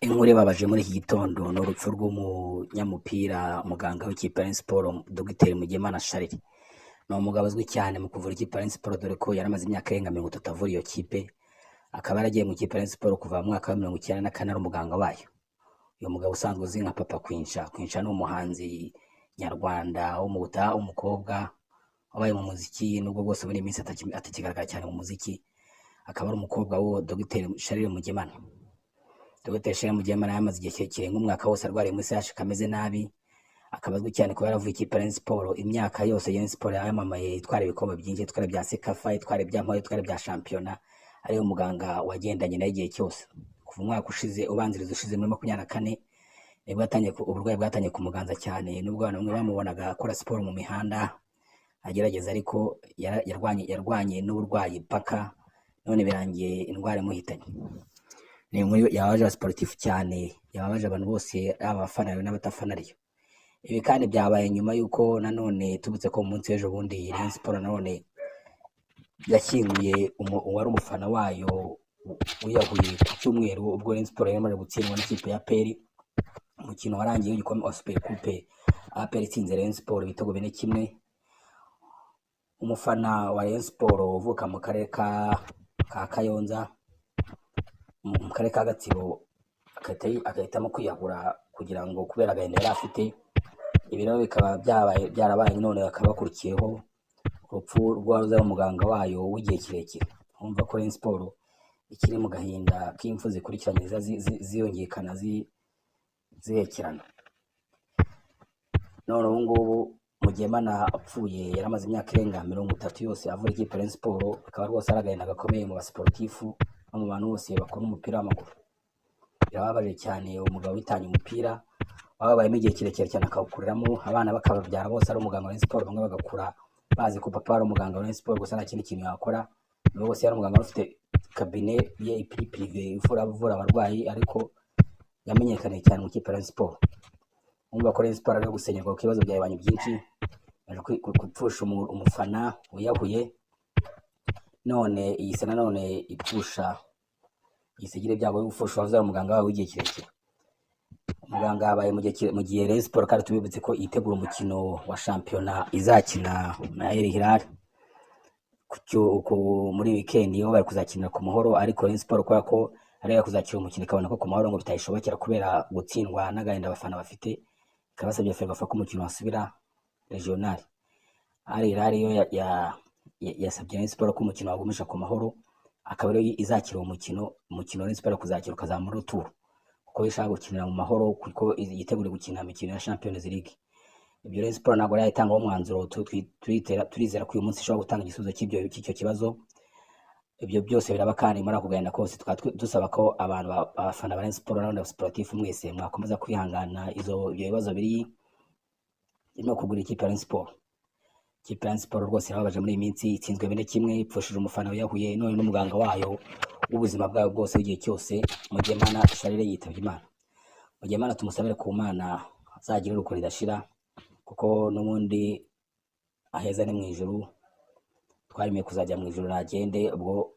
Inkuru ibabaje muri iki gitondo ni urupfu rw'umunyamupira, muganga w'ikipe ya Rayon Sports, Dogiteri Mugemana Charles. Ni umugabo uzwi cyane mu kuvura ikipe ya Rayon Sports, dore ko yari amaze imyaka irenga 30 avura iyo kipe, akaba yaragiye mu ikipe ya Rayon Sports kuva mu mwaka wa 94 ari umuganga wayo. Uyu mugabo usanzwe uzwi nka Papa Quincha. Quincha ni umuhanzi nyarwanda w'umuta w'umukobwa wabaye mu muziki, nubwo bwose muri iyi minsi atakigaragara cyane mu muziki, akaba ari umukobwa w'uwo Dogiteri Charles Mugemana. Dogiteri Charles Mugemana yamaze igihe kirenga umwaka wose arwariye muri CHUK ameze nabi, akaba azwi cyane kuba yaravuye ikipe ya Rayon Sports imyaka yose. Rayon Sports yamamaye itwara ibikombe byinshi, itwara ibya CECAFA, itwara ibya Mpore, itwara ibya shampiyona, ariwe muganga wagendanye nayo igihe cyose. Kuva umwaka ushize ubanziriza ushize muri 24 nibwo yatangiye uburwayi bwatangiye kumuganza cyane, nubwo abantu bamwe bamubonaga akora siporo mu mihanda agerageza, ariko yarwanye n'uburwayi paka none birangiye indwara imuhitanye. Ni inkuru yababaje abasportifu cyane, yababaje abantu bose, yaba abafana n'abatafana ariyo. Ibi kandi byabaye nyuma y'uko nanone tubutse ko mu munsi w'ejo bundi Rayon Sports nanone yashyinguye uwari umufana wayo wiyahuye ku cyumweru, ubwo Rayon Sports yari imaze gutsindwa n'ikipe ya APR. Umukino warangiye w'igikombe wa Super Coupe, APR itsinze Rayon Sports ibitego 4-1. Umufana wa Rayon Sports uvuka mu karere ka Kayonza, mu karere ka Gatsibo, agahitamo kwiyahura kugira ngo kubera agahinda yari afite. Ibi rero bikaba byabaye byarabaye none bakaba bakurikiyeho urupfu rw'uwahoze ari umuganga wayo w'igihe kirekire. Urumva ko Rayon Sports ikiri mu gahinda k'impfu zikurikiranye ziyongekana zihekerana. None ubu ngubu Mugemana apfuye, yari amaze imyaka irenga 30 yose avura ikipe ya Rayon Sports, akaba rwose ari agahinda gakomeye mu basportifu no mu bantu bose bakora umupira w'amaguru. Birababaje cyane, umugabo witangiye umupira wababayemo igihe kirekire cyane, akawukuriramo abana, bakababyara bose ari umuganga wa Rayon Sports, bamwe bagakura bazi ko papa ari umuganga wa Rayon Sports gusa, nta kindi kintu yakora. Nubwo bose yari umuganga wari ufite cabinet ye privé ivura abarwayi, ariko yamenyekanye cyane mu ikipe ya Rayon Sports. Urumva ko Rayon Sports ari iyo gusenyerwa kuko ibibazo byayibanye byinshi, baje gupfusha umufana wiyahuye, none iyi se nanone ipfusha isigira ibyago byo gupfusha uwahoze ari umuganga wawe w'igihe kirekire. Umuganga yabaye mu gihe Rayon Sports kandi tubibutse ko yitegura umukino wa shampiyona izakina na Al Hilal muri weekend, yo bari kuzakinira ku Mahoro, ariko Rayon Sports kubera ko ariyo kuzakira umukino ikabona ko ku Mahoro ngo bitayishobokera kubera gutsindwa n'agahinda abafana bafite, ikaba yasabye FERWAFA ko umukino wasubira regional. Al Hilal yo yasabye Rayon Sports ko umukino wagumisha ku Mahoro, akaba ariyo izakira uwo mukino. Umukino Rayon Sports kuzakira ukazamura retour, kuko ishaka gukinira mu Mahoro, kuko yitegura gukina imikino ya Champions League. Ibyo Rayon Sports ntabwo yayitangaho umwanzuro, turizera ko uyu munsi ishobora gutanga igisubizo cy'icyo kibazo. Ibyo byose biraba kandi muri ako gahinda kose tukaba dusaba ko abantu abafana ba Rayon Sports n'abandi basportifu mwese mwakomeza kwihangana ibyo bibazo biri birimo kugura ikipe ya Rayon Sports. Ikipe ya Rayon Sports rwose irababaje muri iyi minsi, itsinzwe 4-1, ipfushije umufana wiyahuye, none n'umuganga wayo w'ubuzima bwayo bwose w'igihe cyose, Mugemana Charles, yitabye Imana. Mugemana tumusabire ku Mana azagire urukundo ridashira, kuko n'ubundi aheza ni mu ijuru, twaremeye kuzajya mu ijuru nagende. Ubwo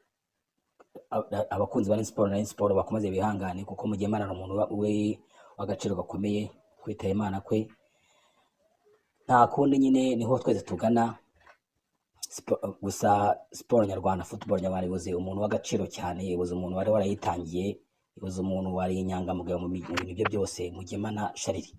abakunzi ba Rayon Sports na Rayon Sports bakomeze bihangane, kuko Mugemana ni umuntu we w'agaciro gakomeye. Kwitaba Imana kwe nta kundi nyine, niho twese tugana. Gusa siporo nyarwanda, football nyarwanda ibuze umuntu w'agaciro cyane, ibuze umuntu wari warayitangiye, ibuze umuntu wari inyangamugayo mu bintu bye byose, Mugemana Charles.